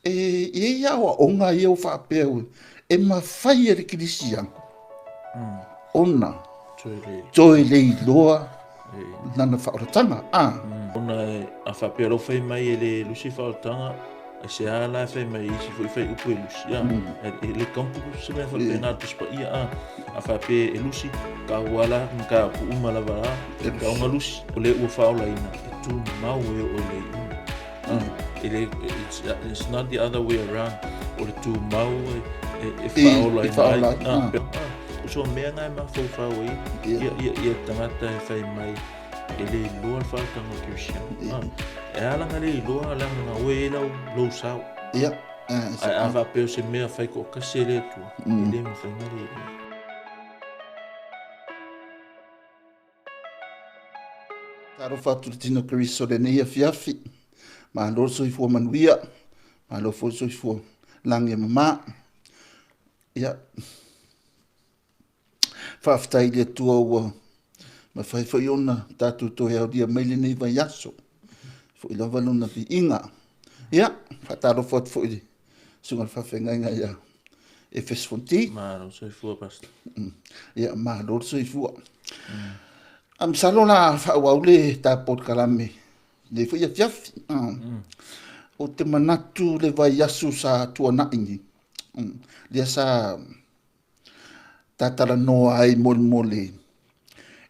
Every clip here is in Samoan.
E i ai aoaoga ia ua faapea e mafai e le kerisiano ona toe leiloa lana faaolataga. A. Ona a faapea o lau fai mai e le lusi faaolataga, ai se a la e fai mai isi foi fai upu e lusi. A. E le kampu se mea faapena le Tusi Paia. A. A faapea e lusi, ka ua la ma ka upu uma lava la, ka ona lusi, o le ua faaolaina, e tumau e oo i le iuga. It's not the other way around. O le tumau e faaola ai. O so mea ngai mafaufau ai ia tagata e fai mai e le iloa le faaolataga o Kerisiano. E ala na le iloa leaga na oe ai lau lou sao. Ae a faapea o se mea fai toatasi e le Atua, e le mafai ona le iloa. Talofa atu le tino Keriso lenei afiafi. Malo le soifua manuia, malo foi le soifua lagi e mama. Ia, faafetai i le Atua ua mafai foi ona tatou toe aulia mai lenei vaiaso. Foi lava lona viiga. Ia, faatalofa atu foi i le susuga i le faafeagaiga ia Efeso Fonti. Malo le soifua, Pastor. Ia, malo le soifua. A masalo la faaauau le ta polokalame lenei foi afiafi. Ou te manatu le vaiaso sa tuanai nei, lea sa tatalanoa ai molemole,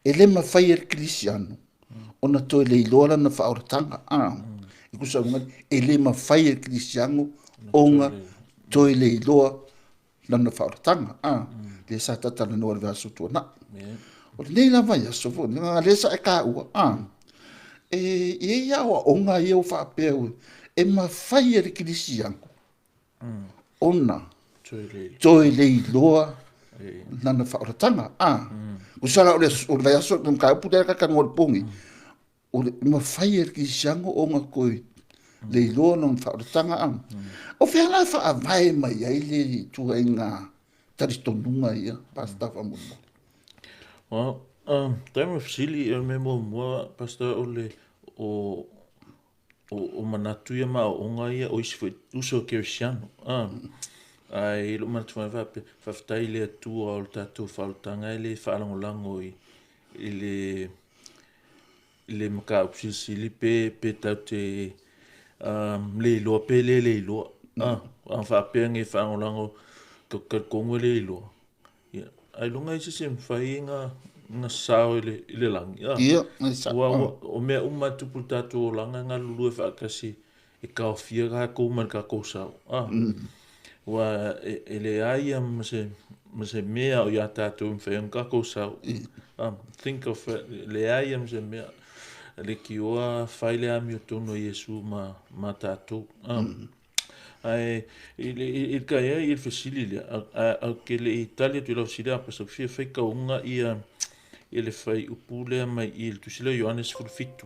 e le mafai e le Kerisiano ona toe leiloa lana faaolataga. E tusa ai ma e le mafai e le Kerisiano ona toe leiloa lana faaolataga. Lea sa tatalanoa i le vaiaso tuanai. O lenei la vaiaso foi, leaga lea sa e taua, e i ai aoaoga ia ua faapea e mafai e le Kerisiano ona toe leiloa lana faaolataga. Tusa la o le vaiaso le mataupu lea ta talanoa i le po nei, o le mafai e le Kerisiano ona toe leiloa lona faaolataga. O fea la e faavae mai ai le ituaiga talitonuga ia, Pastor faamolemole? Well, taimi o fesili, o le mea muamua, Pastor, o le o o manatu ia ma aoaoga ia o isi foi uso kerisiano. Ae i lou manatu foi faapea, faafetai i le Atua o le tatou faaolataga e le faalagolago i le mataupu silisili pe tatou te le iloa pe le le iloa. A faapea nei faalagolago tatou te talitonu e le iloa. Ia, ailoga e se mafai na sao i le lagi. Ia, ua o mea uma e tupu i le tatou olaga e galulue faatasi e taofia tatou ma le tatou sao. Ua e leai ia ma se mea o ia tatou e mafai ona tatou sao. Think of it, leai ia ma se mea. Le tioa fai le amiotonu a Iesu ma tatou. Ae i le kai ai i le fesili lea, ou te le i tali atu i lau fesili, a pasa fia faitauga ia i le fuaiupu lea mai i le tusi lea o Ioane 17,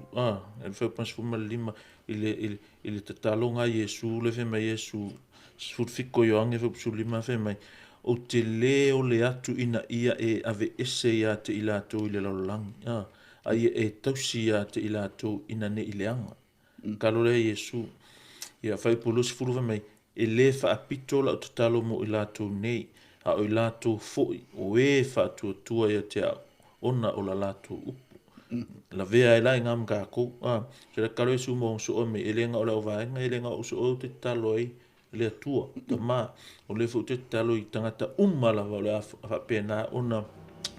le fuaiupu 15 i le tataloga a Iesu lea fai mai Iesu 17 o Ioane fuaiupu 15 fai mai, ou te le ole atu ina ia e aveese ia te i latou i le lalolagi, a ia e tausi ia te i latou ina ne i leaga. Tatalo lea Iesu. Ia, fuaiupu 20 fai mai, e le faapito lau tatalo mo i latou nei, a o i latou foi o e faatuatua ia te au, ona o la latou upu. Lavea ai la i ngā ma kākou. So le tatalo Iesu mo soo mai, e le na o le au vaega, e le na o soo ou te tatalo ai le Atua, Tama. O le foi ou te tatalo i tagata uma lava o le a faapena ona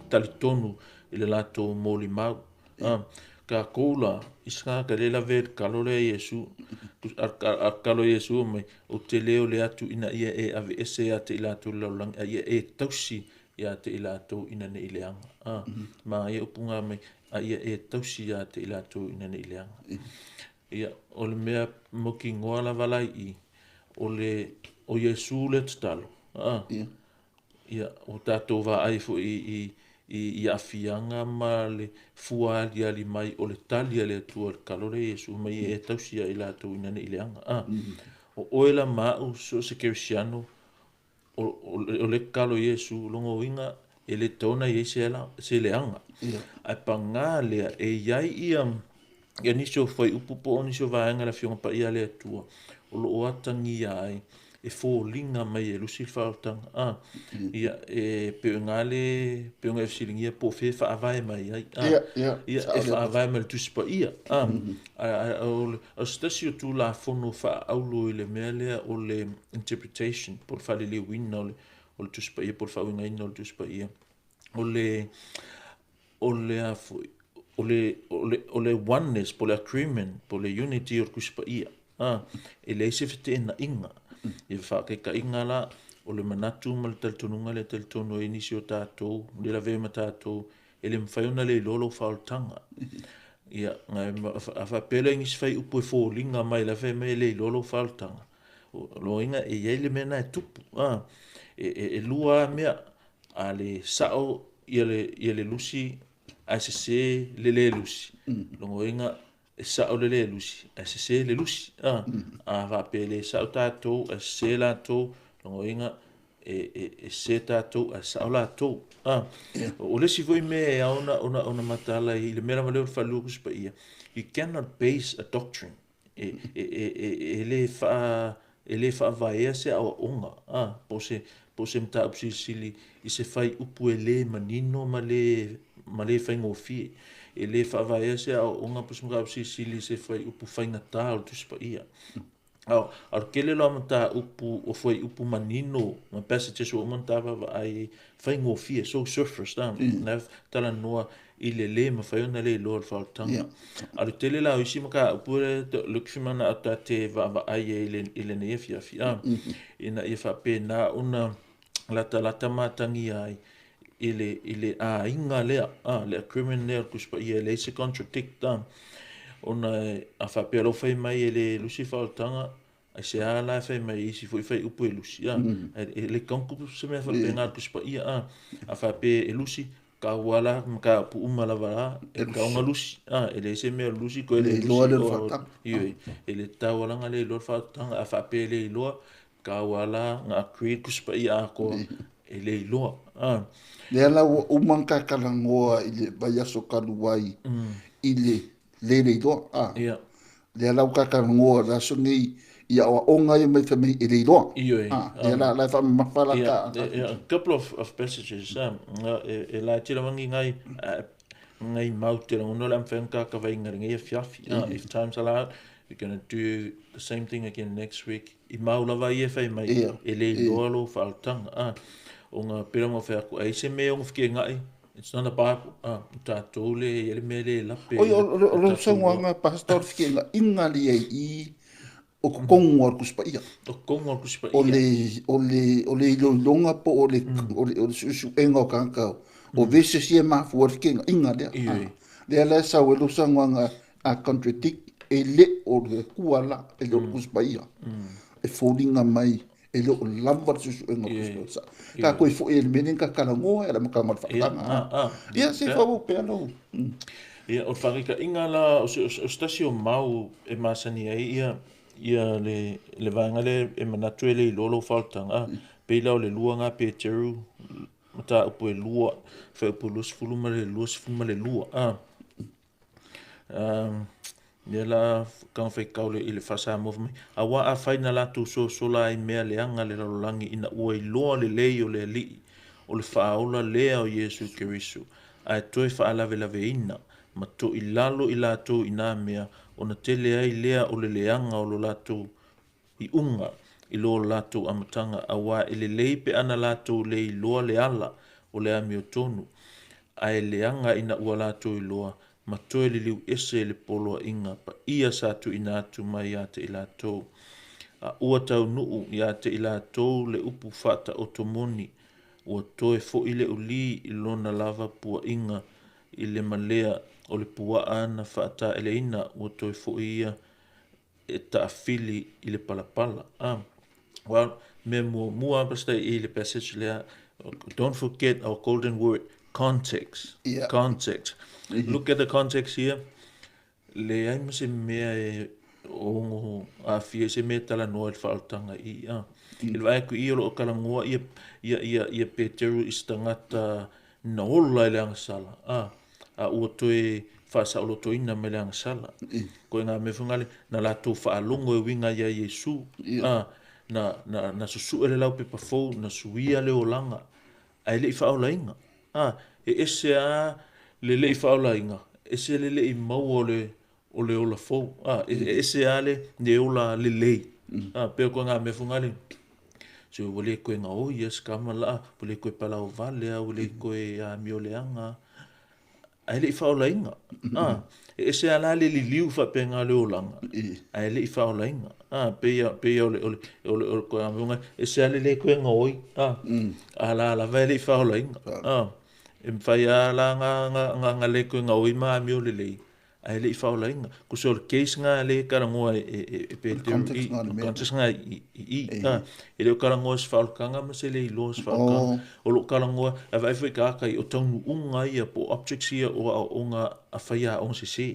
talitonu i le latou molimau. Kākou la, i se tagata le lavea i le tatalo lea a Iesu, a tatalo Iesu mai, ou te le ole atu ina ia e aveese ia te i latou i le lalolagi, a ia e tausi ia te i latou ina ne i leaga. Ma ia upu ngā mai, a ia e tausi ia te i latou ina ne i leaga. Ia, o le mea mautinoa lava la i i, o le o Iesu le tatalo. Ia, o tatou vaai foi i aafiaga ma le fua aliali mai o le tali a le Atua i le tatalo lea Iesu mai e tausi ia i latou ina ne i leaga. O oe la ma au so o se kerisiano, o le tatalo a Iesu, lona uiga e le tatau ona i ai se leaga. Ae paga lea, e i ai ia nisi o fuaiupu po o nisi o vaega i le Afioga Paia a le Atua, o lo o atagia ai e foliga mai e lusi le faaolataga a. Ia, e pei o iga le pei ona e fesiligia po o fea e faavae mai ai a. Ia, e faavae mai le Tusi Paia a. A o se tasi o Tulafono faaaulo i le mea lea o le interpretation po o le faaliliuina o le Tusi Paia po o le faauigaina o le Tusi Paia, o le o le a foi o le o le o le oneness po o le agreement po o le unity o le Tusi Paia a, e leai se feteenaiga. I le faataitaiga la, o le manatu ma le talitonuga lea e talitonu ai nisi o tatou, le lavea ma tatou, e le mafai ona le iloa lou faaolataga. Ia, a faapea la i nisi fuaiupu e foliga mai la fai mai e le iloa lou faaolataga, o lona uiga e i ai le mea lena e tupu. E lua lava mea, a le sao ia le lusi ae sese le le lusi, lona uiga e sao le le lusi ae sese le lusi. A faapea e le sao tatou ae sese latou, lona uiga e sese tatou ae sao latou. O le isi foi mea e ao ona mataala i le mea lava lea o le faalua Tusi Paia, you cannot base a doctrine, e le faavaea se aoaoga po o se mataupu silisili i se fuaiupu e le manino ma le faigofie. E le faavaea se aoaoga po o se mataupu silisili i se fuaiupu faigata o le Tusi Paia. A o le tele loa mataupu o fuaiupu manino ma passages ua uma ona ta vaavaai faigofie, so surface na talanoa i le le mafai ona le iloa o le faaolataga. A o le tele la o isi mataupu le manao ta te vaavaai ai i lenei afiafi ina ia faapena ona latalata matagia ai i le aiga lea le agreement lea o le Tusi Paia, e leai se contradict ona a faapea lou fai mai e le lusi faaolataga, ai se a la e fai mai isi foi fuaiupu e lusi e le kaunku se mea faapena le Tusi Paia a faapea e lusi kaua la mataupu uma lava la e taoga lusi e leai se mea o lusi toe le lusi. Ioe, e le tatau alaga le iloa le faaolataga. A faapea e le iloa, kaua la na agree le Tusi Paia atoa e le iloa. Lea la ua uma ona tatalanoa i le vaiaso talu ai i le le le iloa. Lea la ua tatalanoa le aso nei i aoaoga ia mai fai mai e le iloa. Ioe. Lea la e faamamafa la ta. A couple of passages e laiti lava ni ngai ngai mau te lagona o le a mafai ona kakavaina i lenei afiafi. If time's allowed, we're gonna do the same thing again next week. I mau lava ia e fai mai e le iloa lou faaolataga. Ona pei ona fai atu ai se mea e ono fekega'i, it's not a Bible. Tatou le i ai le mea le lape. Oi, o lou saunoaga, Pastor, o le fekega'iga lea i o totonu o le Tusi Paia. O totonu o le Tusi Paia. O le iloiloga po o le suesuega o tagata o verses ia e mafua le fekega'iga lea. Lea la e sau ai lou saunoaga a contradict e le o le Atua la, e le o le Tusi Paia. E foliga mai e le o lava le suesuega o le Tusi Paia. Ta toe foi e le mea lea na tatalanoa e le amataga o le faataga. Ia, se faaauau pea lou. Ia, o le faataitaiga la o se tasi o mau e masani ai ia le vaega lea e manatu e le iloa lou faaolataga. Pei la o le lua na Peteru, mataupu e lua, fuaiupu 22. Ia la taga faitau i le faa-Samoa fai mai, auā afai na latou sosola ai mea leaga le lalolagi ina ua iloa lelei o le Alii o le faaola lea o Iesu Keriso, ae toe faalavelaveina ma toilalo i latou i nā mea, ona tele ai lea o le leaga o lo latou iuga i lo latou amataga, auā e lelei pe ana latou le iloa le ala o le amiotonu, ae leaga ina ua latou iloa ma toe liliu ese i le poloaiga paia sa tuuina atu mai ia te i latou. A ua taunuu ia te i latou le upu faataoto moni, ua toe foi le ulī i lona lava puaʻiga i le malea o le puaa na faataeleina, ua toe foi ia e taafili i le palapala. Well, mea muamua pastor i le passage lea, don't forget our golden word, context. Context. Look at the context here. Leai ma se mea e ono aafia i se mea e talanoa i le faaolataga i i. I le vaai atu i o lo o talanoa ia Peteru i se tagata na ola i le agasala. A ua toe faasaolotoina mai le agasala. Koe ngā mea foi ngale na latou faalogo e uiga iā Iesu, a, na susu'e le laupepa fou, na suia le olaga ae le'i faaolaina. A, e ese a le le'i faaolaina, ese le le'i maua o le ola fou. A, e ese a le ola lelei. A, pe koe ngā mea foi ngale so ua le koe gaoi ia se kama la'a, ua le koe palau vale a, ua le koe amio leaga ae le'i faaolaina. A, e ese a la le liliu faapega le olaga ae le'i faaolaina. A, peia o le koe amio ese a le le koe gaoi a, a la lava e le'i faaolaina. A, e mafai a la nga le koe gaoi ma amio lelei ae le'i faaolaina. Kusa o le case nga le kalagoa e Peteru i context nga i a e le o kalagoa se faaolataga ma se le iloa se faaolataga. O loo kalagoa e vaai foi ka i o taunuuga ia po objects ia o aoaoga a faiaoga sesē.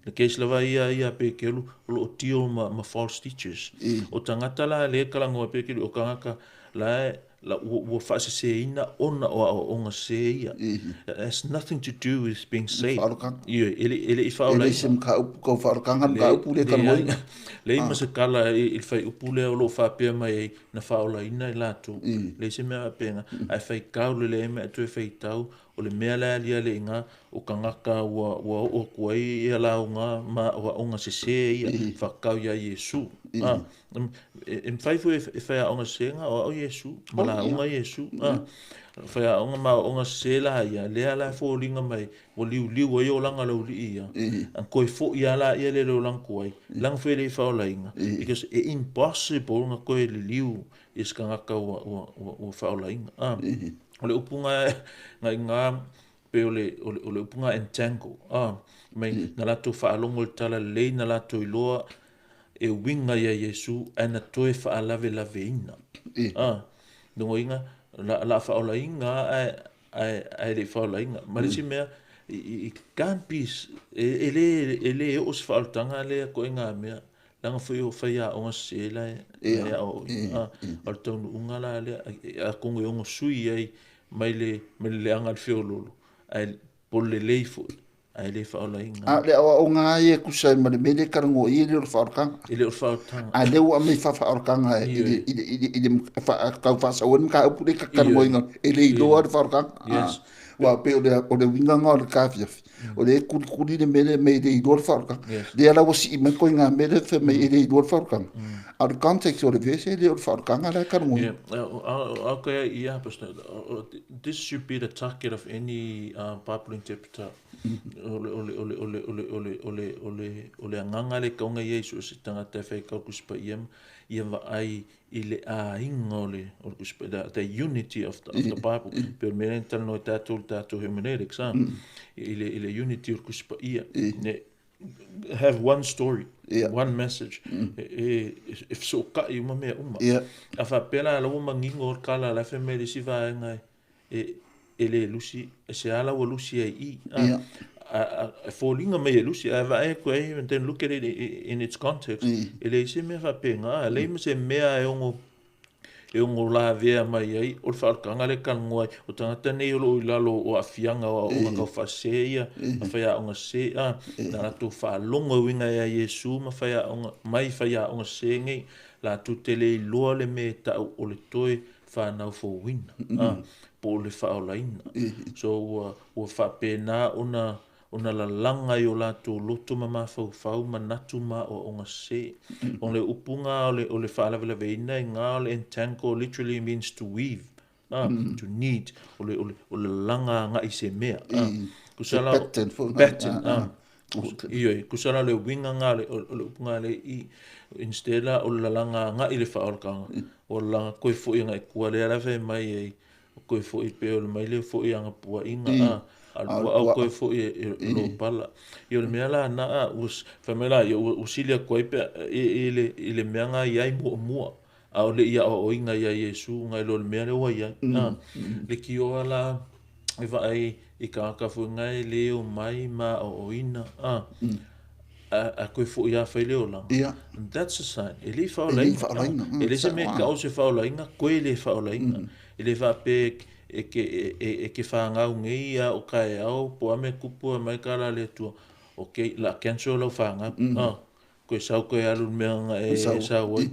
Le case lava ia Peteru o loo deal ma false teachers. O tagata la le kalagoa Peteru o tagata la la ua faaseseina ona o aoaoga sesē ia. It has nothing to do with being saved. Ioe, e le i faaolaina. E le se mataupu kau faaolataga mataupu le kalagoina. Leai ma se kala i le faiupu lea o loo faapea mai ai na faaolaina i latou. Leai se mea faapena. Ae faitau lelei ai ma e toe faitau o le mea la alia le iga o tagata ua oo atu ai ia lauga ma aoaoga sesē ia fatatau iā Iesu. A, e mafai foi e faiaoga sesē o ao Iesu ma lauga Iesu. A, faiaoga ma aoaoga sesē la ia lea la e foliga mai ua liuliu ai olaga laulii ia. A toe fo'i a la ia le olaga tuai laga foi e le i faaolaina, because e impossible na toe liliu i se tagata ua faaolaina. A, o le upu nga iga pe o le upu nga entangle. A, mai na latou faalogo i le tala lelei, na latou iloa e uiga ia Iesu ae na toe faalavelaveina. A, logoina la faaolaina ae le i faaolaina. Ma le isi mea it can't be e le oo se faaolataga lea koe ngā mea laga foi o faiaoga sesē la e aoaoina. O le taunuuga la lea atonu e ono sui ai mai le leaga le feololo ae polo lelei foi ae le faaolaina. A le aoaoga ia e tusa ai ma le mea lea e talanoa i ai, e le o le faaolataga. E le o le faaolataga. A lea ua aumai faaolataga i le tau faasau ai le mataupu lea talanoaina e le iloa le faaolataga. Aua pei o le uiga lena o le tafiafi. O lea e kulikuli le mea lea mai e le iloa le faaolataga. Lea la ua sii mai koiga mea lea fai mai e le iloa le faaolataga. A o le context o le verse e le o le faaolataga la e talanoaina. Yeah, okay, yeah, Pastor. This should be the target of any Bible interpreter. O le agaga le kauga ia i so o se tagata e faitau Tusi Paia ia vaai i le aiga o le Tusi Paia, the unity of the Bible. Pe o le mea lea na talanoa ai tatou le tatou hermeneutics, a, i le unity o le Tusi Paia. Have one story, one message. E fesootai uma mea uma. A faapea la la ua manino o le kala la fai mai le isi vaega e le lusi e se ala ua lusi ai i. A, e foliga mai e lusi ae vaai atu ai and then look at it in its context. E leai se mea faapena, leai ma se mea e ono lavea mai ai o le faaolataga le talanoa ai. O tagata nei o loo i lalo o aafiaga o aoaoga taufaasese ia ma faiaoga sesē a na latou faalogo e uiga ia Iesu ma faiaoga mai faiaoga sesē nei latou te le iloa le mea e ta'u o le toe fanau fouina a po o le faaolaina. So ua faapena ona lalaga i o latou loto ma mafaufau manatu ma aoaoga sesē. O le upuga o le faalavelaveina i gā o le entangle literally means to weave, to knead, o le lalaga agai se mea. Kusa la pattern foi. Pattern, ioe, kusa la le uiga gā o le upuga le i instead la o le lalaga agai le faaolataga o lalaga koe fo'i agai tua lea la fai mai ai koe fo'i pe o le mai le fo'i aga pua'iga a a le puaa koe fo'i e lo pala. Ia o le mea la na a ua fai mai la ia ua sili atu ai pe i le mea nga iai muamua a o le ia aoaoina ia Iesu ngai lo le mea lea ua iai. A le kioa la e vaai i tagata foi ngai le o mai ma aoaoina a koe fo'i a fai le olaga. And that's a sign e le i E le i faaolaina. Faaolaina. E le se mea Sao, ta'u se faaolaina koe le faaolaina e le faape. e ke whangau ngei a o kai au po ame kupu mai ka la le tua okay la cancel lau whangau koe sau koe alu mea nga e sau ai.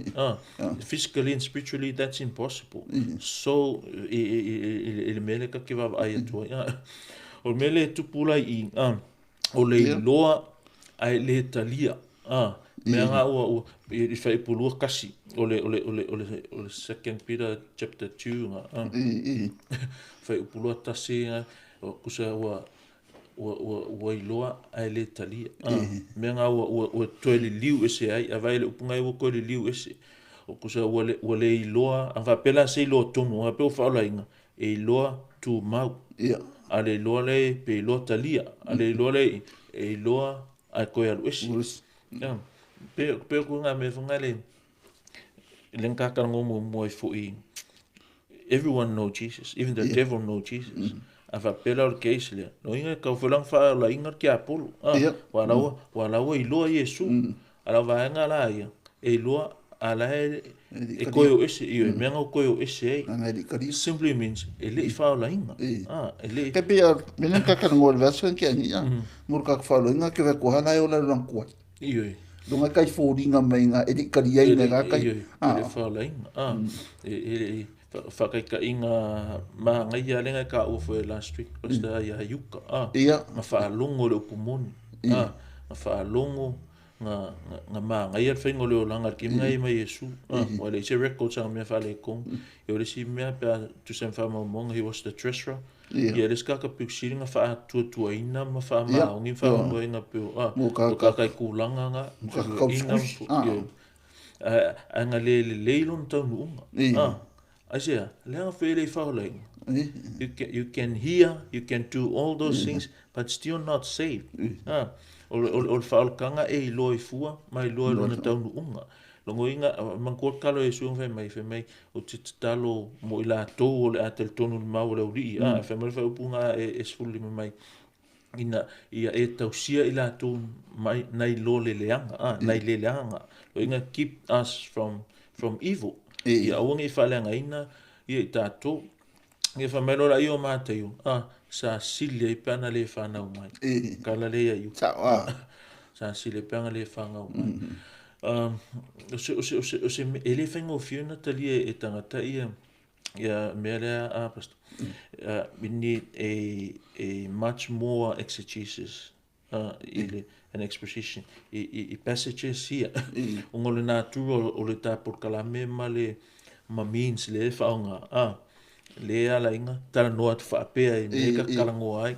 Physically and spiritually that's impossible. So i le mele ka ke vava ai atua. O mele tupula i o le iloa ai le talia. Mea nga ua i whaipulua kasi o le 2 Peter chapter 2 nga. Whaipulua tasi nga kusa ua iloa ai le talia. Mea nga ua toe liliu ese ai, a vai le upunga ua koe liliu ese. O kusa ua le iloa, a whapela se iloa tonu, a pe o whaolainga, e iloa tu mau. A le iloa le pe iloa talia, a le iloa le e iloa ai koe alu ese. Pe ko ngā mea whanga le ngākara ngō mua i fo i everyone know Jesus, even the devil know Jesus. A whapela o le case lea. No inga ka whalang wha la inga ki Apollo. Wa lawa iloa Yesu. A la vaenga la ia. E iloa ala e koe o ese. Iyo e mea ngau koe o ese ei. Simply means e le i wha la inga. E le. Ke pia mena kakara ngō le verse ki ani ia. Muru ka wha la inga ke ve kohala e o la lang kuai. Iyo e. Lunga kai fōringa mai ngā e karia i ngā kai. Iyo e le wha la inga. E whakaikainga maa ngai a lenga ka ua last week pastor ia yuka nga whaalongo le upumoni nga whaalongo nga maa ngai a whaingo le olanga ki ngai mai Yesu wa le se records ang mea whale kong e ole si mea pe tu sem wha maumonga he was the treasurer ia le skaka piksiri nga wha tua ina ma wha maa ngi wha mua inga pe o kakai kulanga nga inga anga le le leilon tau nuunga. Isaiah, leanga whaele i whaolainga. You can hear, you can do all those things, but still not saved. O le whaolakanga e iloa i fua, ma iloa i lona taunuunga. Longo inga, mangkua kalo e suang whai mai, o te tatalo mo i la tau o le atel tonu le mau o le uri. Whai mai whai upunga e sfuli mai. Ina ia e tausia i la tau mai nai lo le leanga, nai le leanga. Lo inga keep us from evil. Ia aua nge whaleanga ina, ia i tātou. Ia whamelo la iyo mātaio, sa sile i peana le whanau mai. Kala le ia iu. Sa sile peana le whanau mai. O se e le whaingo whiuna talia e tangata ia, ia mea lea, pastor. We need a much more exegesis. An exposition i passages here. O ngole nā tūra o le tāpor kalame ma le ma means le whaonga. Le ala inga, tala noa te whaapea i meka kalangoa ai.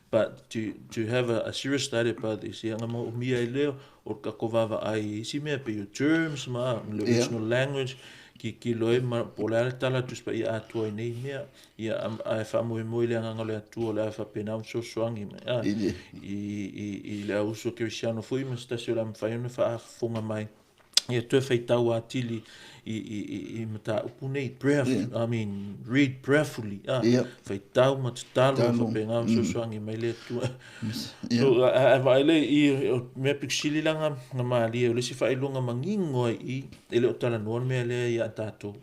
But to have a serious study about this, ia ngā mau mia i leo, o ka kowawa ai isi mea pe your terms ma, le original language, ki loe ma po le ala tala tuspa ia atua i nei mea, ia a wha moi le anganga le atua le a whapena un sosoangi mai. I le auso kerisiano fui ma stasio la mwhaiona wha afonga mai. Ia toe whaitau atili i mata upu nei, I mean, read prayerfully. Whaitau ma te talo whapenga un sosoangi mai le atua. So, a vaele i mea piksili langa nga maalia, o le si whailunga mangingo i ele o tala noa mea lea ia tātou.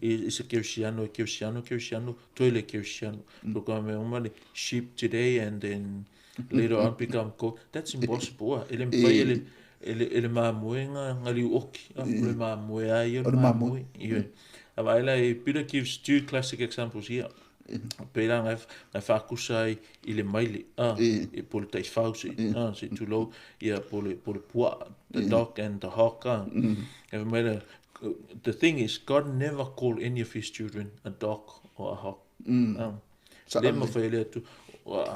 I se kerisiano, kerisiano, kerisiano, toi le kerisiano. So, ka mea umale, sheep today and then later on become goat. That's impossible. Ele mpai ele ele māmoe ngā liu oki. O le māmoe ai o le māmoe. A vaela, Peter gives two classic examples here. Pera ngai whakusa i le maile. I po le taiwhau se tūlou ia po le pua, the dog and the hawk. The thing is, God never called any of his children a dog or a hawk. Le mawhai le atu.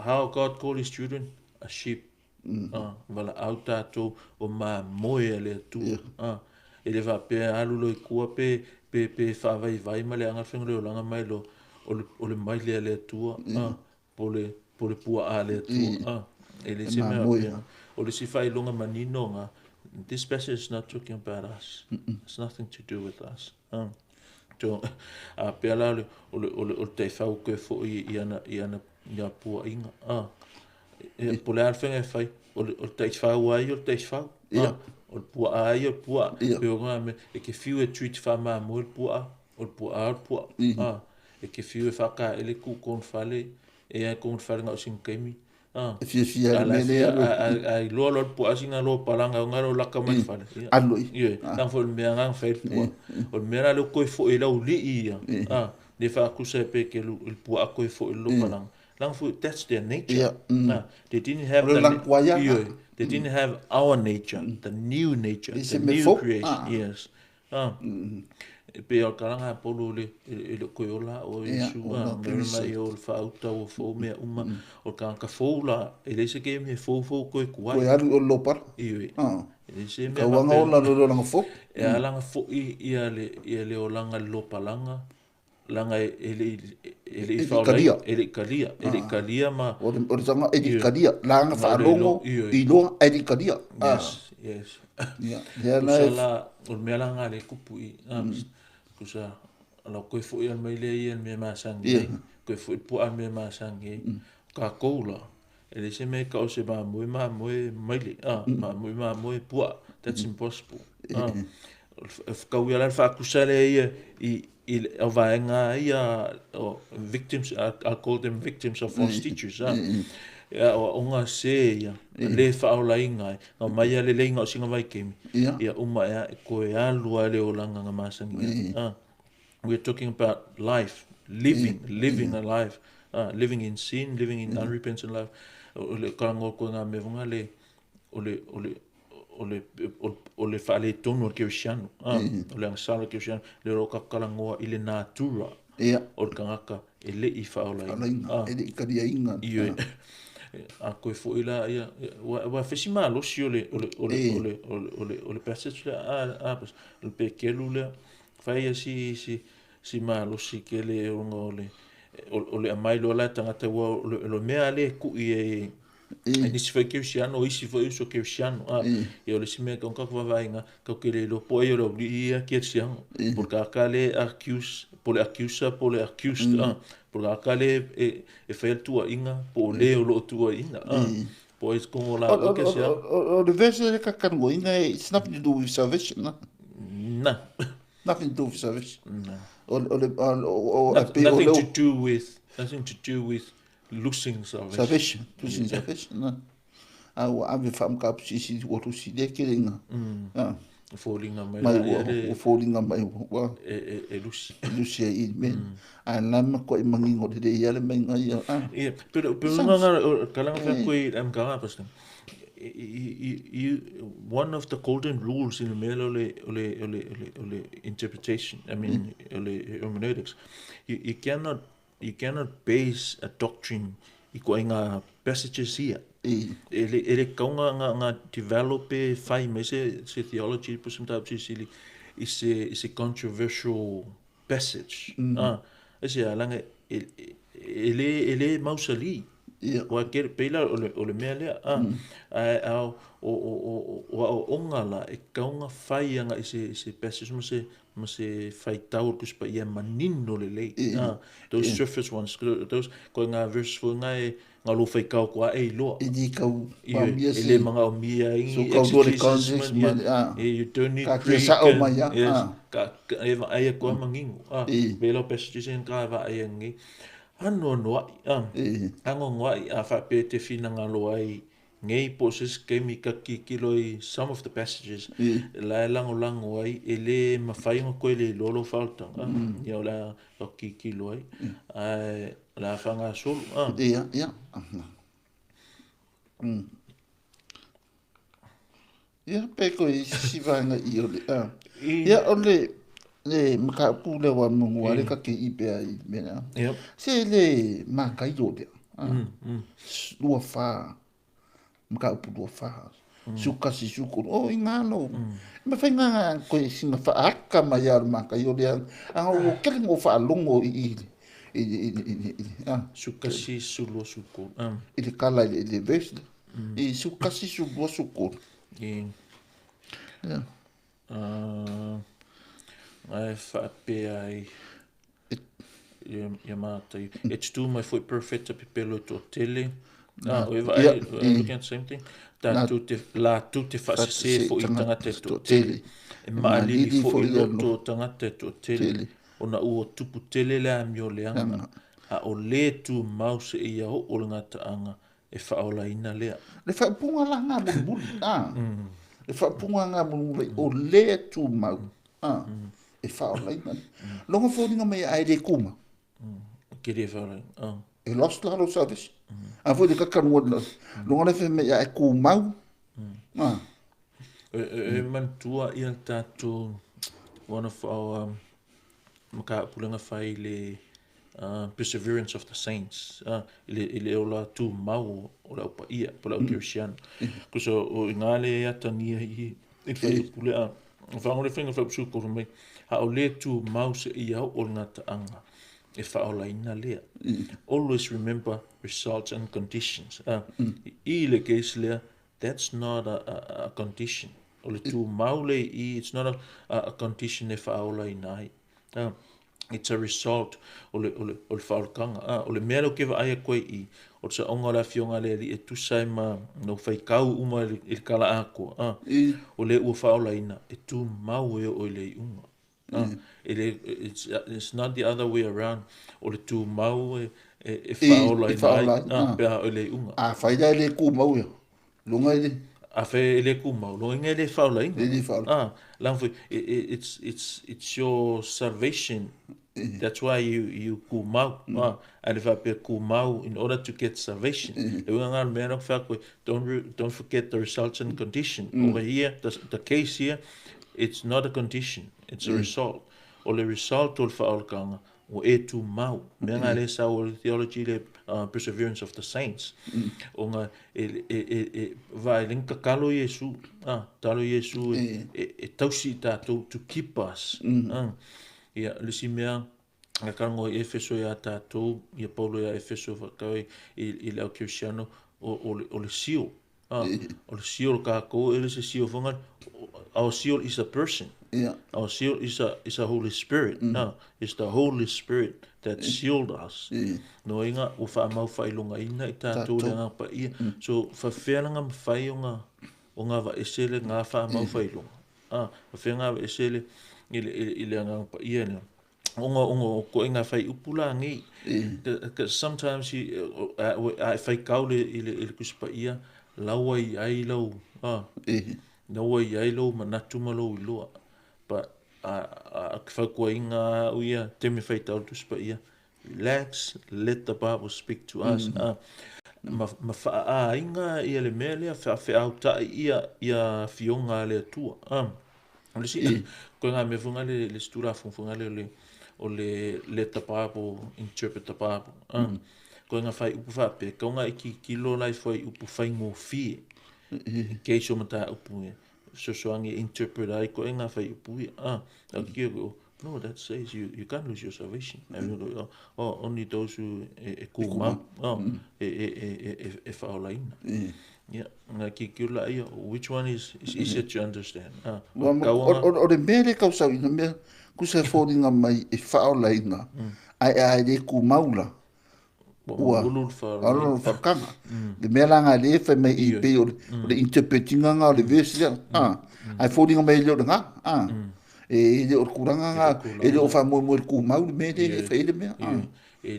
How God called his children? A sheep. Wala au tātou o mā moe a le atua. E le whapea alu loi kua pe whawai vai ma le anga whenga le olanga mai lo o le mai le a le atua. Po le pua a le atua. E le se mea pea. O le si whailonga manino ngā. This passage is not talking about us. It's nothing to do with us. A pea la o le teiwhau koe fo i ana pua inga. Po le alwhenga e whai, o le teiwhau ai o le teiwhau. O le pua ai o le pua. Pe o ngā me, e ke whiu e tui te wha maa mo le pua, o le pua a o le pua. E ke fiu e whaka ele ku kon fale e ai kon fale ngau sing kemi. E fiafia A le la mea fia lea alu a iloa loa le puaa sina loa palaga oga lo laka mai le fale. Ia. Alu i. Ioe, leaga foi o le mea agaga fai ai le puaa. O le mea la lea ua toe fo'i ai le aulii ia, lea e faakusa ai pei ke le puaa toe fo'i i le lopalaga. Leaga foi that's their nature. They didn't O have le the lagoa ia. Ioe, they didn't have our nature, the new nature, E se the mea new fou. creation. Yes. E pei o le kalaga a Polo le e le o toe ola o Ia, Iesu ua a lau ma Keriso. mai o le faauta ua fou mea uma o le tagata fou la e leai se kemi e foufou toe tu ai. Toe alu i o le lopala. Ioe. E leai se mea Tauaga faapea ola lo le olaga fou. E ala ona fo'i ia le olaga i le lopalaga laga e le'i e le'i E le i faolaina kalia. e le'i kalia e le'i kalia ma O le taga e le i ioe kalia. Laga ma o le iloa faalogo ioe iloa ae le i kalia. Yes, yes. Ia, lea la Tusa e la o le mea la lena lea e tupu i tusa lau toe fo'i ale mai lea ia i le mea masani ai toe fo'i le puaa i le mea masani ai o tatou la e leai se mea e tau o se mamoe mamoe maile mamoe mamoe puaa. That's impossible. E fetaui lava la le faatusa lea ia i le auvaega ia o victims. I call them victims of false teachers. E aoaoga se ia lē faaolaina ai na omai a lelei na o sina vaitaimi ia uma ea e toe alu lava i le olaga na masani ai. We are talking about life, living, living a life, living in sin, living in unrepentant life. O le talanoa atu i ngā mea foga le o le o le o le o le faaletonu o le kerisiano, o le agasala o le kerisiano lea o lo o tatou talanoa i le natura o le tagata e le'i faaolaina. Faalaina, e le i kaliaina. Ioe. A toe fo'i la ia ua fai si malosi o le o le o le o le o le o le o le passage lea a o le pekelu lea fai ia si malosi tele ona o le o le aumai loa la e tagata ua o le mea lea e tu'i ai e nisi foi kerisiano o isi foi uso kerisiano ia o le isi mea e tatau ona tatou vaavaaiga tatou te le iloa po o ai o le aualii ia kerisiano po o le tagata lea e accuse po o le accuser po o le accused po o le tagata lea e faia le tuuaiga po o le o lo o tuuaiina po o ai totonu o laua kerisiano. O le verse lea kakanoina, it's nothing to do with salvation. Na. Nothing to do with salvation. No. O le pei o Nothing leo to do with nothing to do with losing salvation. Salvation, losing salvation. A ua ave faamataupu silisili ua lusi lea kelega. Foliga mai Mai la ua ia le ua foliga mai ua e lusi. Lusi ai i le mea ae la matuai manino lelei lava le maiga ia. Ia, pero pero Sounds nga kalanga fa koe am kanga pastor. You, one of the golden rules in the mea o le o le o le o le o le interpretation, I mean o le hermeneutics. You cannot base a doctrine i koe ngā passages ia. E le kaunga ngā develop e whai mai se theology po se mataupu silisili i se controversial passage. E se alaga e le mausali. Ua ke peila o le mea lea ae a o aoaoga la e tatau ona fai aga i se passage ma se faitau o le Tusi Paia manino lelei those surface ones, those koe ngā verses foi ngā e ngā lou faitau atu e iloa. E li kau Ioe, maomia e le se magaomia ai so kaulua le exegesis context ma ma ia le you don't need ka kia Greek sa'o and mai a yes ka e vaai atu a manino pei la o passages e ka vaai ai anoanoa'i anoanoa'i a faapea e te finagalo ai nei po o se isi taimi ka tilotilo i some of the passages la e lagolago ai e lē mafai ona toe leiloa lou faaolataga ia o le a tilotilo ai ae o le a faagasolo. Ia ia ia pe koe isi vaega i o le ia o le mataupu lea ua manu le ka ke i pea i mea lea. Se le makaio lea. 24 mataupu 24 11 13 o i ngā lo. Ma whai ngā koe singa whaaka mai a le makaio lea. Anga o kele ngō whaalongo i 11 12 13. I le kala i le verse lea. I 11 12 13. I Ia. Ae faapea ai ia matai e tutū mai foi perfeta pepelo e toatele. Ah, o e vaai, looking at the same thing. Tatou te, latou te faasese foi i tagata e toatele. E maalili foi loto o tagata e toatele. Ona ua tupu tele le amio leaga. A o le tumau seia oo le gataaga e faaolaina lea. Le faaupuga la ngā mulimuli, a. Le faaupuga ngā mulimuli, o le tumau, a, e faaolaina. Loga foliga mai a e le tumau. Ke le faaolaina. E lost la lo salvation. A foi le kakanua, loga le fai mai a e tumau. A. E manatua ia tatou one of our mataupu fai le Perseverance of the Saints, i le ola tumau o le aupaia po o le au kerisiano. Kusa o i ngā le atagia i le fuaiupu lea, whango le whainga whaupusu koro mai, a o le tumau seia oo le gataaga e faaolaina lea. Always remember results and conditions. I le case lea, that's not a condition. O le tumau le i, it's not a condition e faaolaina ai. It's a result o le faaolataga. O le mea lea ou te vaai atu ai i, o le saoga o le afioga a le Alii e tusa ai ma no faitau uma i le tala atoa. O le ua faaolaina, e tumau e oo i le iuga. It's not the other way around. O le tumau e faaolaina ai, pe a o le iuga. A fai la e le tumau ia. Lunga i le A fe e le tumau, loga e le faaolaina. E le faaolaina. La foi, it's your salvation. That's why you kumau. A le faapea kumau in order to get salvation. E uiga ngā mea na wha don't forget the results and condition. Over here, the case here, it's not a condition, it's a result. O le result o le faaolataga, o e tumau. Mea ngā le sa o le theology le Perseverance of the Saints. O ngā e vai le kakalo Iesu, talo Iesu e tausi i tātou to keep us. Ia, le si mea, nga karango i Efeso ia tātou, ia Paulo ia Efeso whakau i le au Kristiano, o le seal. O le seal kākou, e le se seal whangan, our seal is a person. Our seal is a Holy Spirit. It's the Holy Spirit that sealed us. No inga ua whaamau whailonga ina i tātou le ngā paia. So, whawhea ngā mawhai o ngā wa ese le ngā whaamau whailonga. Whawhea ngā wa ese le i le ngā paia le. Onga o ko ngā whai upu la ngi. Because sometimes you, a whai kau le i le kusi paia, laua i ai lau, laua i ai lau manatu ma lau iloa. But a whaukua inga au ia, te me whai tau tusi paia, relax, let the Bible speak to us. Ma whaa inga ia le mea lea, wha tai ia ia fionga le atua. O le si, ko ngā mea whanga le stura whanga le o le let the Bible interpret the Bible. Ko ngā whai upu whape, ko ngā iki kilo lai whai upu whai ngō fie. Kei so mata upu e. So so angi interpret ai ko ngā whai upu ia. Au ki ko, no, that says you can't lose your salvation. And you go, oh, only those who e kumau, oh, e whaolaina. Yeah, ngā ki ki la ia, which one is easier to understand? O le mea le kausau ina mea, kusa fōringa mai e whaolaina, ai ai le kumau la. Ua alo le whakanga. Le mea la ngā le whai mai i pe o le interpretinga ngā o le verse lea. Ai fōringa mai le o le ngā. E le o le kuranga ngā, e le o wha moe moe le kumau le mea le e whai le mea. E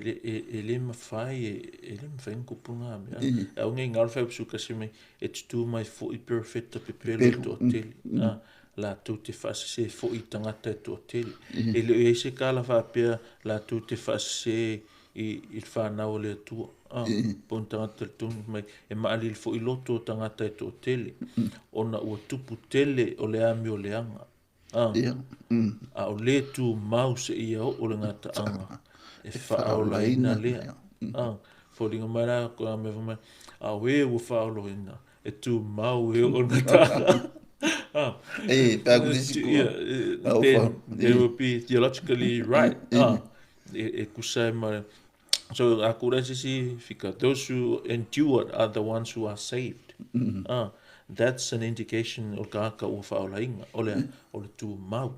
le mawhai, e le mawhai ng kupu ngā mea. Au ngai ngā whai usu kasi mai, e tutu mai fo i perfecta pepelo i toatele. La tau te whaasese fo i tangata e toatele. E le o se kala whaapea la tau te whaasese i le whanau o le atua. Pon tangata le tonu mai, e maalili fo i loto o tangata e toatele. Ona ua tupu tele o le ami o le anga. A o le tu mau se ia o le ngata anga. E faaolaina lea. Foliga mai la ko a me mai. A we ua faaolaina. E tu mau e o le ngata. E, pā ku si Yeah, then they will be theologically right. E kusa e mai. So a kura sisi fika, those who endured are the ones who are saved. That's an indication o ka ka ua faaolaina o le tu mau.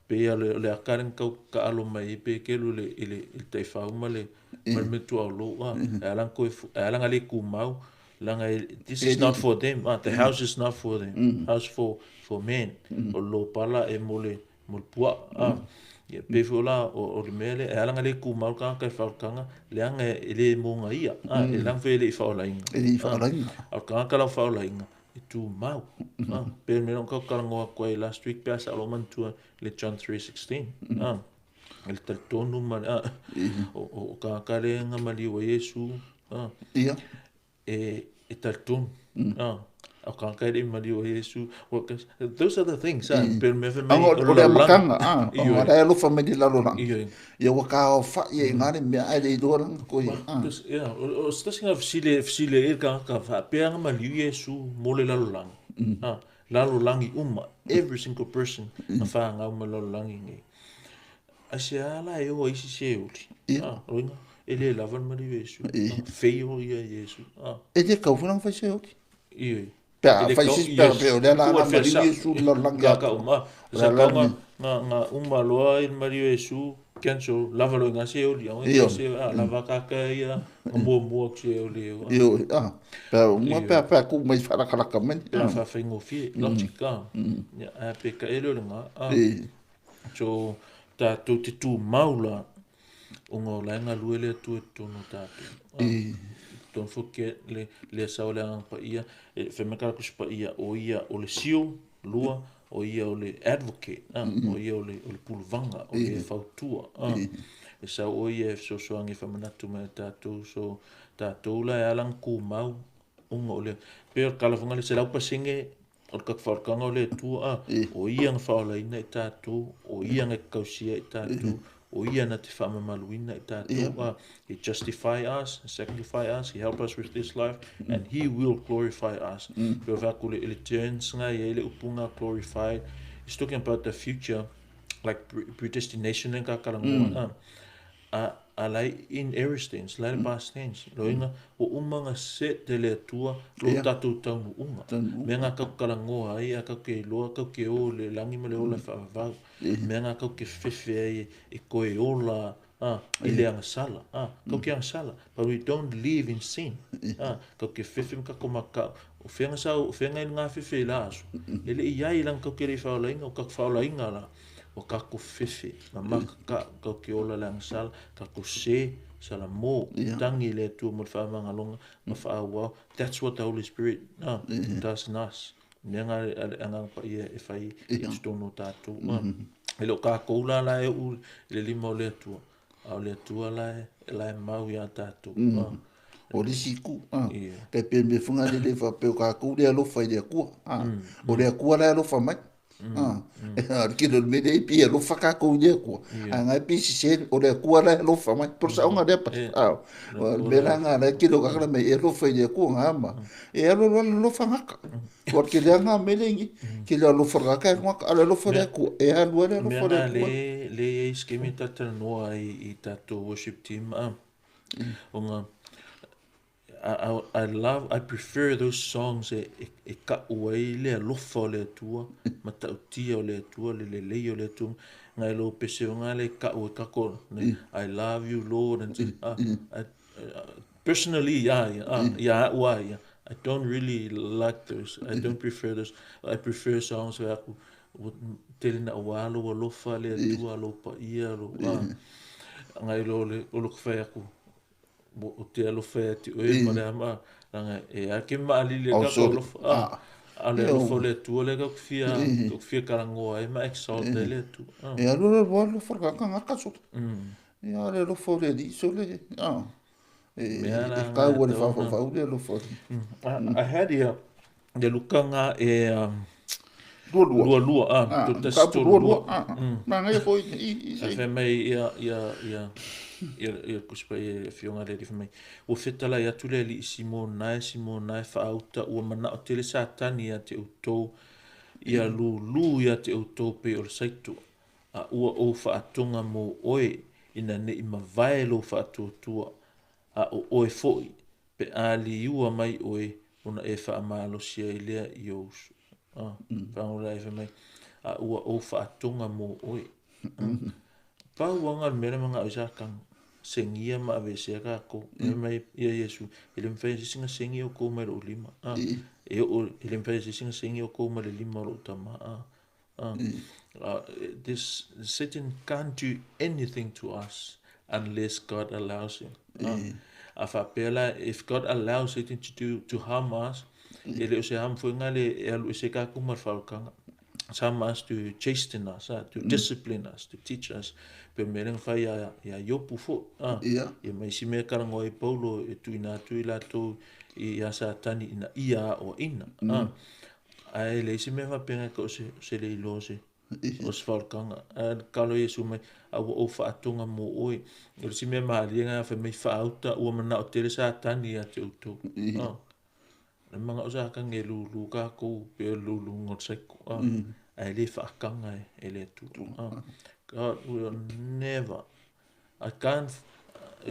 Pe ia le akaren kau ka alo mai pe kelu le i le i le taiwhau ma le Ma le mea tuaulou e ala koe e ala le kumau langa this is not for them, the house is not for them, house for men, o lo pala e mo le pua ia pe fo la o le mea le e ala le kumau ka ka faukanga le anga e le monga ia e lang fe le i faolainga e le i faolainga o ka ka la faolainga e tu mau pe me ka kalangoa koe last week pe sa lo mantua le John 3:16 el tonu ma o ka kalenga mali o Yesu ia e taltonu o ka kare mali o Yesu. Those are the things pe me fe mai o le makanga o la alofa mai le lalolagi ia ua kaofa'i ai gā le mea ae le iloa laga koe ia o se tasi ga fesile e ka ka faapea ga maliu Iesu mo le lalolagi lalolagi uma, every single person na whāngau ma lalolagi nei. Ai se ala e o isi se uli. Oinga, e le lava le maliu Iesu. Feio ia Iesu. E le kau funa fai se uli. Io. Pe a fai se pe pe o le ala ala maliu Iesu lalolagi atu. Ka uma. Sa kaunga nga uma loa i le maliu Iesu, cancel, lava lo nga se uli. Io. Se lava kaka ia, nga mua mua ku se uli. Io, pe uma pe pe ku mai wharakaraka mai. Pe a whaingofie, logic ka. Ia, a pe ka ele o le ngā. So, tātou te tū maula o ngā laenga lue le atu e tono tātou. Don't forget le le sao le anga pa ia, e whemekara kusi pa ia, o ia o le sio, lua, o ia o le advocate, o ia o le puluvanga, o le fautua. E sao o ia e sosoangi whamanatu mai tātou, so tātou la e alang kūmau, unga o le, pe o kalafunga le se laupa singe, o le kakafaolokanga o le Atua o ia na faolaina i tatou, o ia na kausia i tatou, o ia na te faamamaluina i tatou. He justify us, sanctify us, he help us with this life, and he will glorify us. Pe o faku le turns nga ia le upunga glorified. He's talking about the future, like predestination ka kalangoa. A lai in aorist tense, lai le past tense. Loinga, o umanga se te le Atua, lo tatou taunu unga. Mea ngā kau kalangoa ai, a kau ke loa, kau ke o le langi ma le ola whaavau. Mea ngā kau ke fefe ai e koe ola i le angasala. Kau ke angasala. But we don't live in sin. Kau ke fefe mka komakau. O whenga sau, o whenga i ngā fefe i la aso. E le i ai lang kau ke rei whaolainga, o kak whaolainga la. O kako fefe, ma maka ka, kau ke ola le angasala, kako se, sala mo, tangi le Atua mo le whaamanga ma whaawau. That's what the Holy Spirit does in us. Mea ngā anga pa ia e whai i tūtono tātou. E lo kākou la la e u le lima o le Atua. A o le Atua la e mau ia tātou. O le siku. Kai pe me funga le le whapeo kākou le alofa i le Akua. O le Akua la e alofa mai. Le kilo le mele i pi alofa kākou i le Akua. A ngai pi sise o le Akua la e alofa mai. Por sa onga lea pa. O le mele ngā la kilo kakala mai e alofa i le Akua ngā ama. E alo lo alofa ngaka. O ke lea ngā mele ngi. Ke le alofa ngaka e ngaka. Ale alofa le Akua. E alu ale alofa le Akua. Mea le e skemi tatala noa i tātou worship team. O ngā I love, I prefer those songs e ka uai le alofa o le Atua, ma tautia o le Atua, le lelei o le Atua, ngai lo pese o ngā le ka ue kako, I love you Lord, and personally, I don't really like those, I don't prefer those, I prefer songs where aku, tele na ua alo alofa le Atua, alo pa ia, alo, ngai lo le, o lo kawhai aku, o te alofa e te oe ma le ama, langa e a ke maalili ka ko alofa, a le alofa o le Atua le ka kufia kalangoa e ma exalt e le Atua. E alu le alofa ka ngaka so. E a le alofa o le li so le, e kau le whawhau le alofa. I had ia, le lukanga e lua lua, tasi lua lua, nā ngai foi i se. A mai ia ia ia ia kuspa ia fionga le mai. O fetala ia tu le li Simona whaauta ua mana o tele satani ia te utou ia lulu ia te utou pe o le saitu. A ua o whaatonga mo oe ina ne i mavae lo whaatuatua a o oe foi pe ali ua mai oe ona e whaamalosia i lea i o usu. Whangola e mai a ua o whaatonga mo oe. Pau wanga le mele manga o sa kang. segia ma aveesea tatou. Fai mai ia Iesu, e le mafai e se isi ona segi outou mai lou lima. E oo, e le mafai e se isi ona segi outou mai le lima o lou Tama. This Satan can't do anything to us unless God allows him. A faapea la, if God allows Satan to do to harm us, e le o se harm foi nga le e alu ese tatou ma le faaolataga. It's harm us to chasten us, to discipline us, to teach us. Pe mea lea na fai ia Iopu foi. Ia ma isi mea e talanoa ai Paulo e tuuina atu i latou ia Satani ina ia aoaina. Ae leai se mea faapena e tau o se le iloa o se o se faaolataga. Ae tatalo Iesu mai, a ua ou faatoga mo oe. O le isi mea malie lena fai mai faauta ua manao tele Satani ia te outou. Le manao Satani e lulu tatou pei o le luluga o le saiko. Ae le faataga e le Atua. God will never. I can't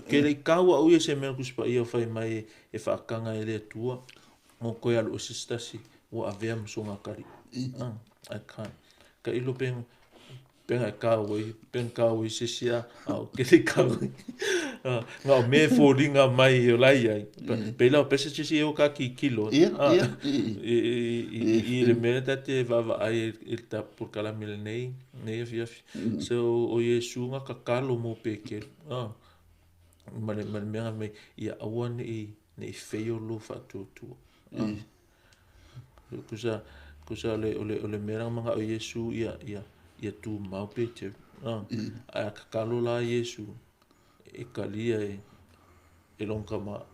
ke le i kau au ia se mea Tusi Paia o fai mai e faataga e le Atua o toe alu ese se tasi ua avea ma soga kali. I can't. Ka ilo pe pena e kau ai, pena kau ai se isi a, a o ke le i kau ai. Nga o mea e foliga mai o la e i ai. Pei la o passages ia o ka kikilo. Ia, ia. I le mea lea ta te vaavaai i le tatou polokalame lenei, lenei afiafi. So, o Iesu na tatalo mo Petelo, ma le mea na fai mai, ia aua ne i fail lou faatuatua. Tusa, tusa o le, o le, o le mea na manao Iesu ia, ia, ia tumau Petelo. Ae a tatalo la Iesu, e talia e, e lona tama.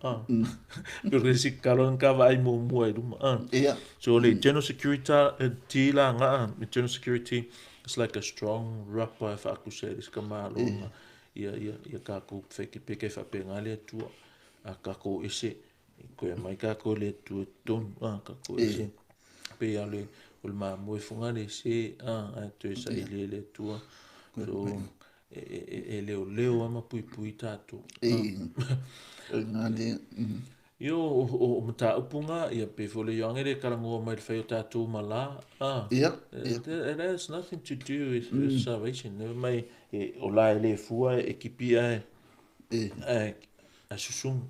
Pei o le isi tatalo na ta vaai muamua i luma. So o le eternal security la na, eternal security is like a strong rapa e faatusa ai le isi tamaloga ia, ia, ia tatou fekepeke faapena le Atua. A tatou ese, e toe aumai tatou e le Atua i totonu, tatou ese. Pei lava o le mamoe foi lena ese, ae toe saili e le Atua. So, e leoleo lava ma puipui tatou. Io, o mataupu na, ia pei foi o le Ioane lea e talanoa mai i le fai o tatou ma la. It has nothing to do with salvation. Never mai, o la e le fua e kipi ae, ae susunu.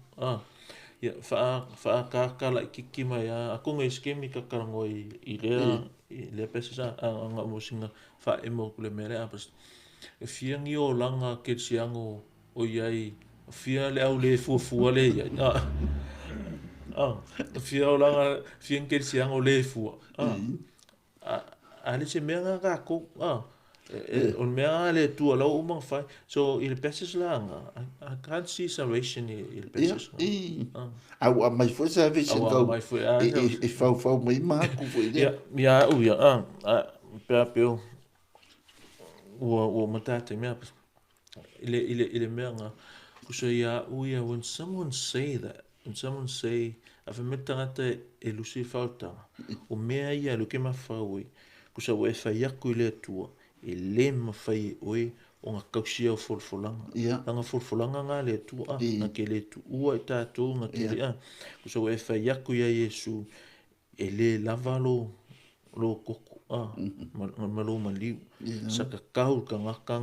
Ia, faaakaaka laitiiti mai lava, atonu e i ai se taimi ta talanoa i lea passage, na o sina faaemo atu i le mea lea, e fia ni olaga kerisiano o i ai, fia le au le fuafua lea e i ai, fia olaga, fia ni kerisiano le fua, a le se mea lena tatou, o le mea lena a le Atua la ua uma ona fai. So i le passage la lena, I can't see salvation i le passage lena. A ua aumai foi salvation kau e faufau mai ma aku foi lea. Ia au ia, pe a pe o ua matate mea i le mea na kusa ia au ia, when someone say that, when someone say, a fai mai le tagata e lusi le faaolataga, o mea ia lea ou te mafaufau ai, kusa ua e fai atu i le Atua, e le mafai e oe ona tausi au folafolaga. Leaga folafolaga na a le Atua, na te le tuua i tatou, na te le, kusa ua e fai atu ia Iesu, e le lava lou toto ma lou maliu. Sa tatau le tagata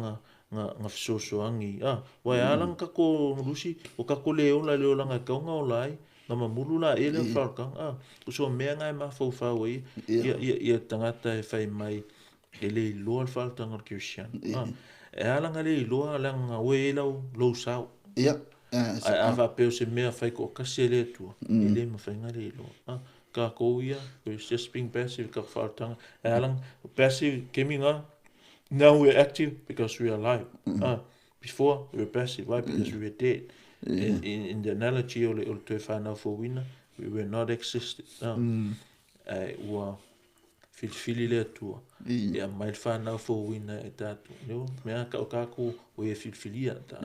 na fesoasoani. Aua e ala la ona tatou lusi, o tatou le ola i le olaga e tatau ona ola ai, na mamulu laia lea o le faaolataga. O so mea na e mafaufau ai ia tagata e fai mai e le iloa le faaolataga o le kerisiano. E ala ona le iloa leaga ua i ai lou sao. Ae a faapea o se mea fai toatasi e le Atua, e le mafai ona le iloa. Tatou ia, we're just being passive i tatou faaolataga. E ala ona passive kemi na, now we're active because we are alive. Before we were passive, why? Because we were dead. In the analogy o le toe whanau fouina, we were not existed. Ae ua filifili le Atua e aumai le whanau fouina e tatou. Leo, mea ka o tatou o ia filifilia, ta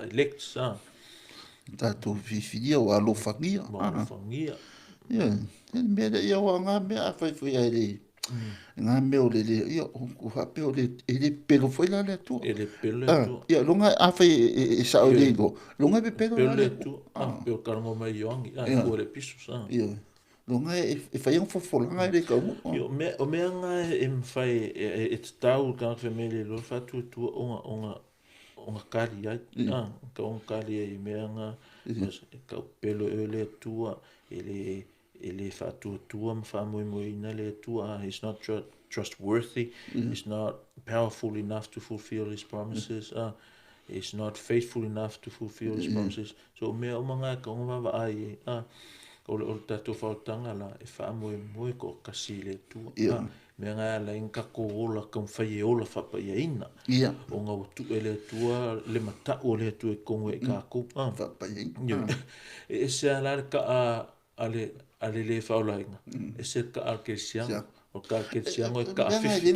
elects. Tatou filifilia ua alofagia. Ua alofagia. Ia, e mea lea ia o ngā mea a whai whai ai le ngā mea o le le, ia, o faapea o le, e le pepelo foi la le Atua. E le pepelo le Atua. Ia, longa a whai e sao le iloa, longa e pepelo la le Atua. Pe o karango mai Ioangi, e kua le piso, sa. Ia, longa e whai ang fofolanga e le kaungu. Ia, o mea ngā e mwhai e tatau le tagata whai mea le iloa, whātua tua onga, onga, ogatali ai, ka ogatali ai i mea nga, e kaupelo e le Atua, e le faatuatua ma faamoemoeina le Atua, he's not trustworthy, he's not powerful enough to fulfill his promises, he's not faithful enough to fulfill his promises. So o mea uma nga e kaunga vaavaai ai, o le tatou faaolataga la e faamoemoe toatasi i le Atua. Mea nga e ala ai ona tatou ola taumafai e ola faapaiaina. Ona ua tuu e le Atua le matau o le Atua i totonu ia i tatou. Faapaiaina. E ese lava la le taa a le le faaolaina, ese le taa a le kerisiano. O le taa a le kerisiano e taa fifi.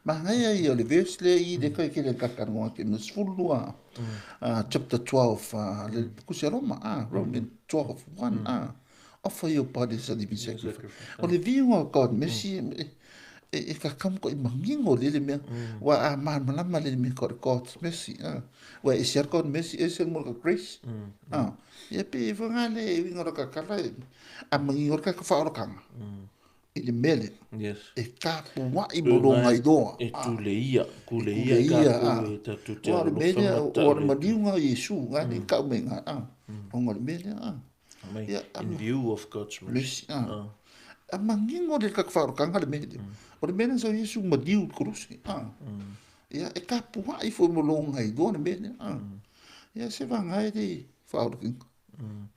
Manaia ia o le verse lea i le kai kele kakanoa ke me 12, chapter 12, le kusi a Roma, Roman 12, 1, offer your body as a living sacrifice. O le viuga o God mercy e kakamu ko i mangingo le le mea. Ua a malamalama le mea ko God's mercy. Ua e ese God mercy, ese mo ka grace. Ia pe e whanga le e winga ro kakala e a mangingo ka ka whaorokanga. I le mele. Yes. E ka puai mo ronga i roa. E tule ia, kule ia ka e tatu te alo mele, o le maniunga o Iesu, ngā ni kau me ngā. O ngā le mele, In view of God's mercy. A mangingo le ka whaorokanga le mele. O le mele sa Iesu maniu kurusi. Ia, e ka puai fo mo ronga i roa le mele. Ia, se wanga e le whaorokinga.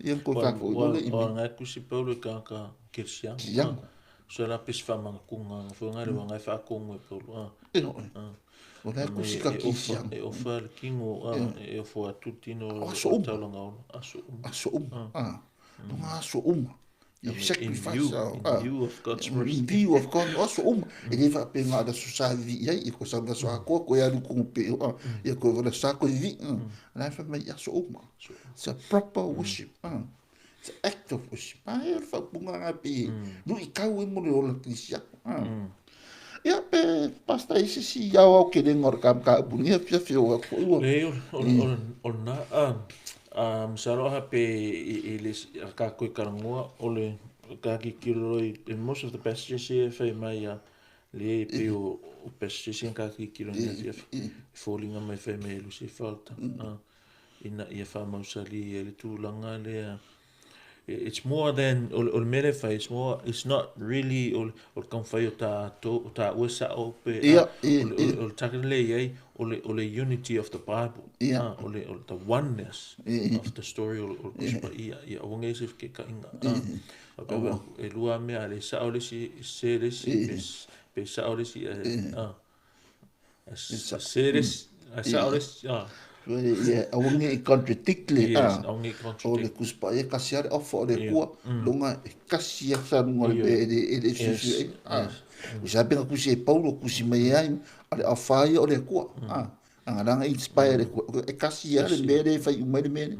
Ia ko ka ko le i. O ngai kusi Paulo e ka kerisiano. So la pes whamanga kunga, fo ngai rewa ngai whaakongo e Paulo. E no. O ngai kusi ka kerisiano. E ofa le kingo, e ofo atu tino o taulanga ono. Aso uma. Aso uma. Nunga aso uma. You sacrifice. In view of God's mercy. In view of God, aso uma. E le whape ngā la susavi i ai, i ko sa la soa koa, ko e aru kongo pe, ia ko wala sa ko i vi. Nā wha mai aso uma. It's a proper worship. It's an act of worship. E o le whapunga ngā pe, nui kau e mo le ola krisiano. Ia pe, pasta i sisi iau au ke renga o le kamka upungia, fia fia o aku ua. Le, o na, masalo ha pe i le ka koe karangoa o le ka kikiro in most of the passages here fai mai a le pe o passages ia ka kikiro ni fia foliga mai fai mai lusi falta ina ia faamausali e le tulaga lea. It's more than o le mele fai, it's more, it's not really o le taumafai o tatou o taua sa'o pe o le takana le iai o le unity of the Bible, o le the oneness of the story o le Tusi Paia. Ia aua nei se fekekaiga e lua mea le sa'o le isi se le isi pe sa'o le isi se le isi sa'o le isi. Ia aua nei contradict le o le Tusi Paia kasi ale ofa o le Atua longa e kasi a sa lunga le e le fifi o sa penga kusi e Paulo kusi mai ai ale afa ia o le Atua anga inspire e kasi ale mele fai umai le mele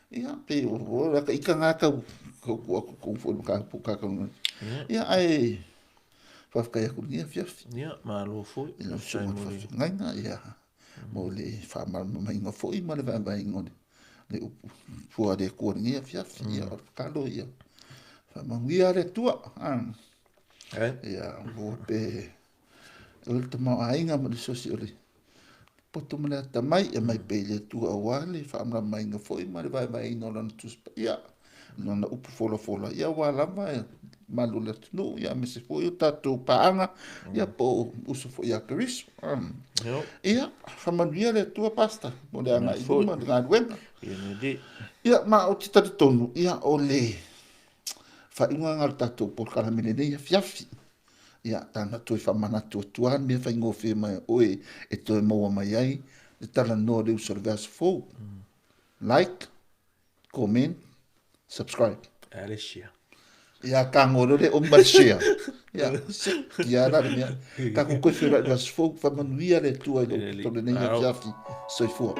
ia pe o la ka ika ngā kau ko ko ko ka ka ka ia ai whawhkai aku ni fiafi ia malo foi ia whawhkai ia mo le whamarama foi ma le vaavaaiga o le upu fua le Atua lenei afiafi ia o le tatalo ia faamanuia le Atua ia mo pe o le tamaoaiga ma le sosi o le poto ma le atamai e mai pe i le Atua auā le faamalamaina foi ma le vaevaeina o lana Tusi Paia lana upu folafola ia auā lava e malu o le atunuu ia aemaise foi o tatou paaga ia po o uso foi ia Keriso. Ia faamanuia le Atua pasta mo le agai i luma le galuega. Ia ma o te talitonu ia o le faaiuga ga o le tatou polokalame lenei afiafi. Ia tana toe faamanatu atu lava le mea faigofie mai oe e toe maua mai ai le talanoa le uso o le vaiaso fou. Like, comment, subscribe. Alicia. Ia ka ngolo le o ma le share. Ia, se, ia la le mea. Takou toe feiloai i le aso fou, faamanuia le Atua i lou toto lenei afiafi. Soifua.